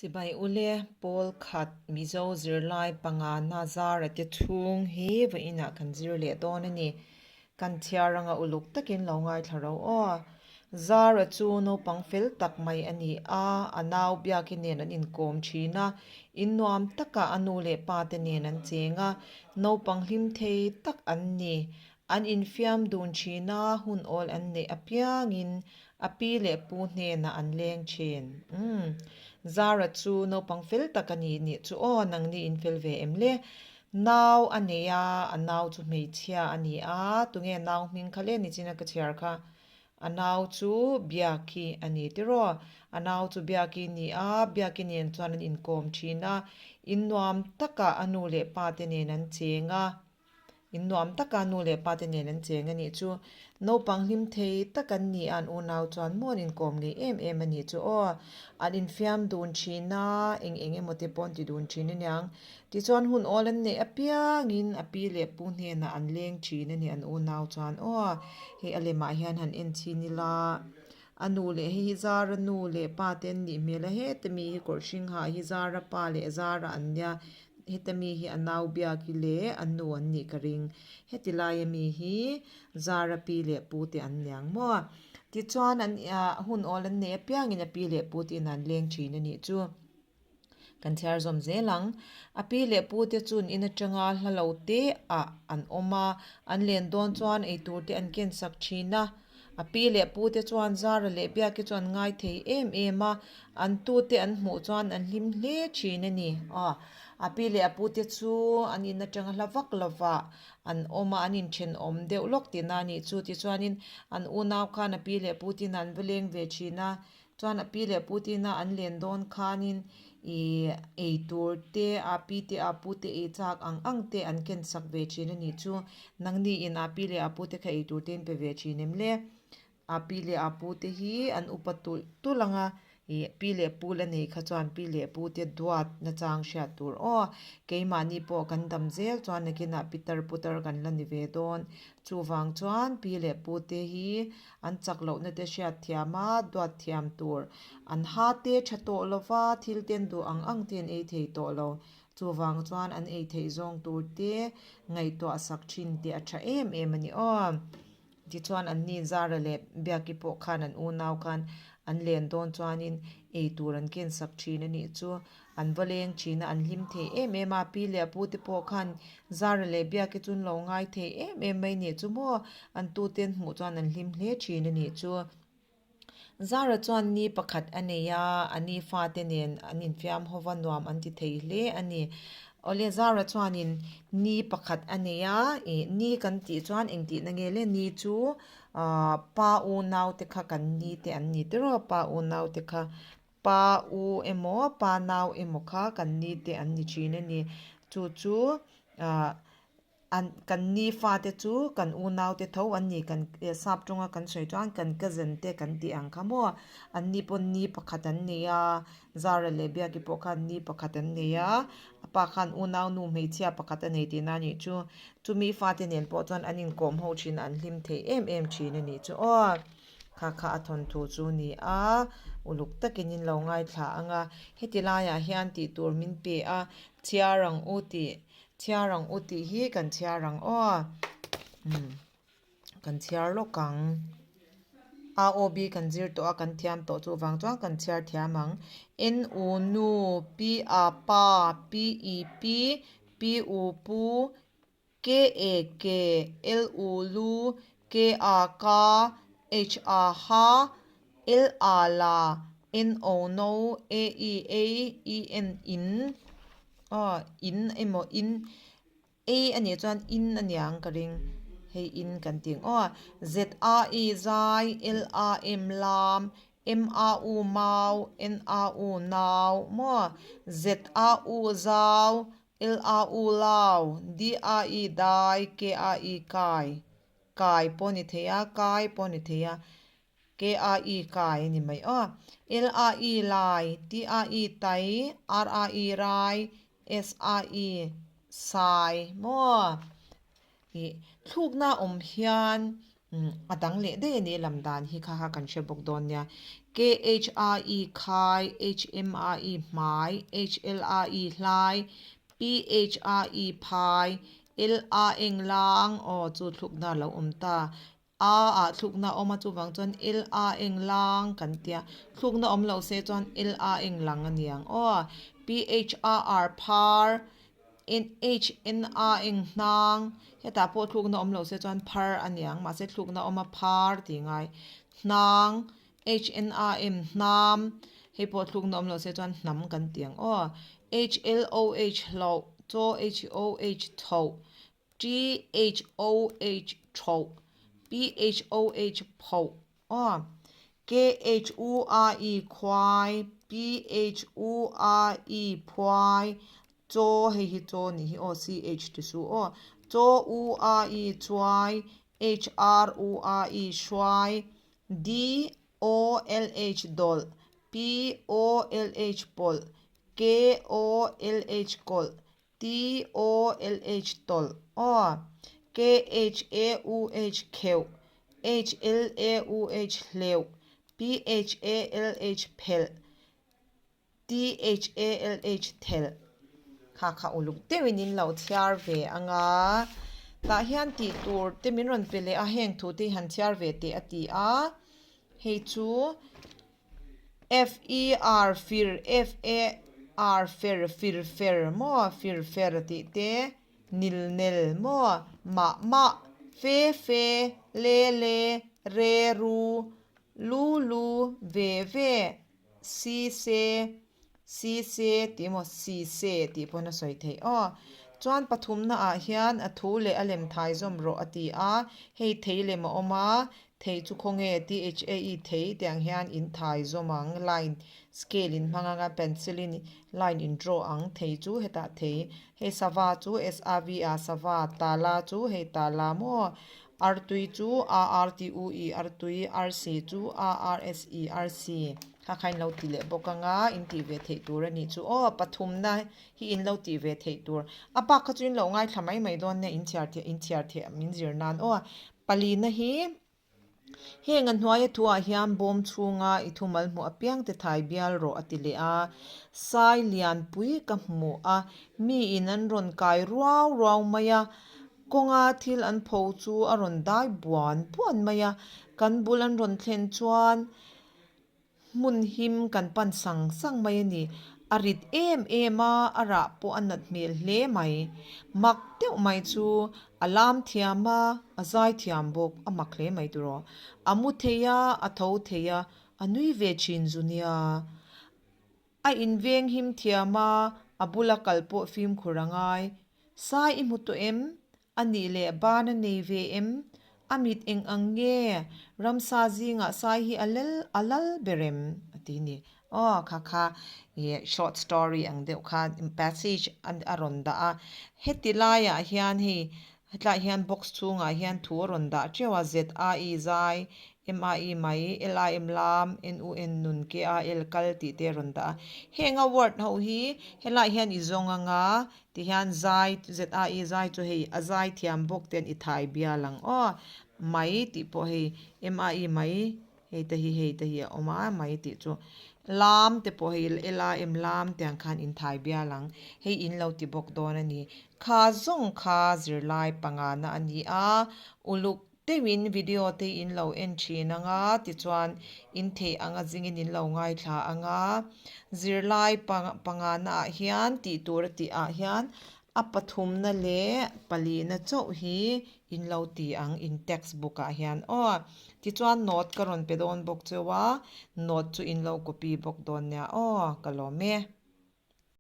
Chibai ule pawl khat Mizo zirlai pangana zara te chhung hi vawiinah kan zir leh dawn a ni. Kan chhiar anga uluk takin lo ngaithla ro aw. Zara chu naupang fel tak mai a ni a, a nau Biaki nen an inkawm thin a, in nuam takah a nu leh pa te nen an cheng a, naupang hlim thei tak an ni. An infiam dun thin a, hun awl an neih apiangin a pi leh pu hnenah an leng thin. Umm. Zara chu naupang fel tak a ni nih chu aw, nangni in fel ve em le? Nau a nei a, a nau chu hmeichhia a ni a, tunge nau hming kha le nichina ka chhiar kha? A nau chu Biaki a ni tiraw? A nau chu Biaki ni a, Biaki nen chuan an inkawm thin a, in nuam takah a nu leh pa te nen an cheng a. In nuam taka nu leh pa te nen an cheng a nih chu. Naupang hlim thei tak an ni a, an unau chuan maw an inkawm ngei em em a nih chu aw. An infiam dun thin a, eng eng emaw te pawh an ti dun thin a niang. Tichuan hun awl an neih apiangin a pi leh pu hnenah an leng thin a ni an unau chuan aw. Hei a lemah hian han en chhin ila, a nu leh hei hi Zara nu leh pa te an nih hmel a, heta mi hi kawr hring ha hi Zara pa leh Zara an nia. Heta mi hi a nau biak hi leh a nu an nih ka ring. Heti laia mi hi Zara pi leh pu te an niang maw? Tichuan an hun awl an nei apiangin a pi leh pu te in an leng thin a nih chu. Kan chhiar zawm zel ang. A pi leh pu te chun in atanga hla lo te ah an awm a, an len dawn chuan eitur te an ken sak thin a. A pi leh pu te chuan Zara leh Biaki chu an ngai thei em em a, an tute an hmuh chuan an hlim hle thin a ni. Aw, a pi leh a pu te chu an in atanga hla vak lovah an awm a, an inthenawm deuh lawk tihna a nih chu. Tichuanin an unau khan a pi leh pu te in an va leng ve thin a, Chuan a pi leh pu te ina an len dawn khanin ih ei tur te a pi te a pu te ei chak ang ang te an ken sak ve thin a nih chu. Nangni in a pi leh a pu te kha ei tur te in pe ve thin em le? A pi leh a pu te hi an upa tulh tulh ang a, ih pi leh pu la nei kha chuan pi leh pu te duat nachang hriat tur aw. Keimahni pawh kan dam zel chuan nakinah pitar putar kan la ni ve dawn. Chuvang chuan pi leh pu te hi An chak lohna te hriat thiam a, duat thiam tur. An ha te tha tawh lo va, thil te an duh ang ang te an ei thei tawh lo. Chuvang chuan an ei theih zawng tur te ngaihtuah sak thin tih a tha em em a ni aw. Tichuan an ni Zara leh Biaki pawh khan an unau khan an len dawn chuanin ei tur an ken sak thin a nih chu. An va leng thin a, an hlim thei em em a, pi leh a pu te pawh khan Zara leh Biaki chu an lo ngai thei em em mai nih chu maw, an tute an hmuh chuan an hlim hle thin a nih chu. Zara chuan ni pakhat a nei a, a ni fate nen an infiam ho va nuam an ti thei hle a ni. Awle Zara chuanin ni pakhat a nei a, ih ni kan tih chuan engtihna nge le ni chu ah pa unau te kha kan ni te an ni tiraw pa unau te kha Pa u emaw pa nau emaw kha kan ni te an ni thin a ni. Chu chu ah an kan ni fate chu kan unau te tho an ni kan sap tawnga kan sawi chuan kan cousin te kan tih ang kha maw. An ni pawn ni pakhat an nei a, Zara leh Biaki pawh khan ni pakhat an nei a, a pa khan unau nu hmeichhia pakhat a nei tihna a nih chu. Chumi fate nen pawh chuan an inkawm ho thin a, an hlim thei em em thin a nih chu aw. Kha kha a thawnthu chu ni a, uluk takin in lo ngaithla ang a, heti laiah hian tih tur min pe a, chhiar ang u tih, chhiar ang u tih hi kan chhiar ang aw, umm kan chhiar lawk ang. A aw B kan zir tawh a, kan thiam tawh chuvang chuan kan chhiar thiam ang. N U nu, P A pa, P E pi, P U pu, K E ke, L U lu, K A ka, H A ha, L A la, N O no, A E ei, E N in, aw in emaw in, ei a nih chuan in a niang ka ring, hei in kan tih ang aw, Z A I zai, L A M lam, M A U mau, N A U nau maw, Z A U zau, L A U lau, D A I dai, K A I kai, kai pawh a ni thei a, kai pawh a ni thei a, K A I kai a ni mai aw. L A I lai, T A I tai, R A I rai, S A I sai maw? Ih thlukna awm hian. A dang leh daih a ni lam dan hi kha kha kan hre bawk dawn nia. KHAE khai, HMAE hmai, HLAE hlai, PHAE phai, LAeng lang, aw chu thlukna a lo awm ta. A ah thlukna a awm a chuvang chuan LAeng lang kan tia. Thlukna awm loh se chuan LAeng lang a niang aw. PHAR phar, NHNA eng hnang, hetah pawh thlukna awm lo se chuan phar a niang, mahse thlukna awm a phar tih ngai. Hnang, HNAM hnam, hei pawh thlukna awm lo se chuan hnam kan ti ang aw. HLOH hloh, chaw HOH tho, THOH thoh, PHOH phoh aw. KHUAE khuai, PHUAE phuai, chaw hei hi chaw nih hi aw, CH ti su aw, chaw UAE chuai, HRUAE hruai, DOLH dawlh, POLH pawlh, KOLH kawlh, TOLH tawlh aw, KHAUH kheuh, HLAUH hleuh, PHALH phelh, THALH thelh. Kha kha uluk deuhin in lo chhiar ve ang a, tah hian tih tur te min rawn pe leh a, heng thu te hi han chhiar ve teh a ti a, hei chu. FER fir FAR fer fir fer maw fir fer tih te nil nel maw mah mah fe fe le le re ru lu lu ve ve si se si se tih emaw si se tih pawn a sawi theih aw. Chuan pathumna ah hian a thu leh a lem thai zawm rawh a ti a, hei thei lem a awm a, Thei chu khawnge THAE thei tiang hian in thai zawm ang, line scale in hmang anga pencil in line in draw ang, thei chu hetah thei, hei sava chu SAVA sava, tala chu hei tala maw, artui chu ARTUE artui, arsi chu ARSE arsi, kha kha in lo ti leh bawk anga in tih ve theih tur a nih chu aw, pathumna hi in lo tih ve theih tur, a bak kha chu in lo ngaithla mai mai dawn nia in chhiar in chhiar theih min zir nan aw. Palina hi heng a hnuaia thuah hian bawm chhunga i thumal hmuh apiang te thai bial rawh a ti leh a. Sai lianpui ka hmu a, miin an rawn kai ruau ruau mai a, kawnga thil an pho chu a rawn dai buan buan mai a, kan bul an rawn thlen chuan Hmun him kan pan sang sang mai a ni. A rit em em a, a rah pawh a nat hmel hle mai. Mak deuh mai chu a lam thiam a, a zai thiam bawk, a mak hle mai tiraw. A mu thei a, a tho thei a, a nui ve thin zu nia. A inveng him thiam a, a bula kal pawh fimkhur a ngai. Sai i hmu tawh em? A nih leh ban a nei ve em? A mit eng ang nge? Ramsa zingah sai hi a lel a lal ber em? A ti ni. Aw kha kha ih short story ang deuh kha passage a rawn dah a. Heti laiah hian hei hetlaiah hian box chhungah hian thu a rawn dah teuh a, ZAE zai, MAE mai, LIM lam, NUN nun, KAL kal tih te a rawn dah a. Heng a word ho hi helaiah hian i zawng ang a, tihian zai, ZAE zai chu hei a zai thiam bawk ten i thai bial ang aw. Mai tih pawh hei MAE mai hei te hi hei te hi a awm a mai tih chu. Lam te pawh hei LIM lam tiang khan in thai bial ang. Hei in lo ti bawk dawn a ni. Kha zawng kha zirlai pangana a ni a, uluk Deuhin video te in lo en thin ang a, tichuan in theih anga zingin in lo ngaithla ang a. Zirlai pangana ah hian tih tur a tih ah hian a pathumna leh palina chauh hi in lo ti ang in text book ah hian aw. Tichuan note ka rawn pe dawn bawk cheu a, note chu in lo copy bawk dawn nia aw, ka lawm e.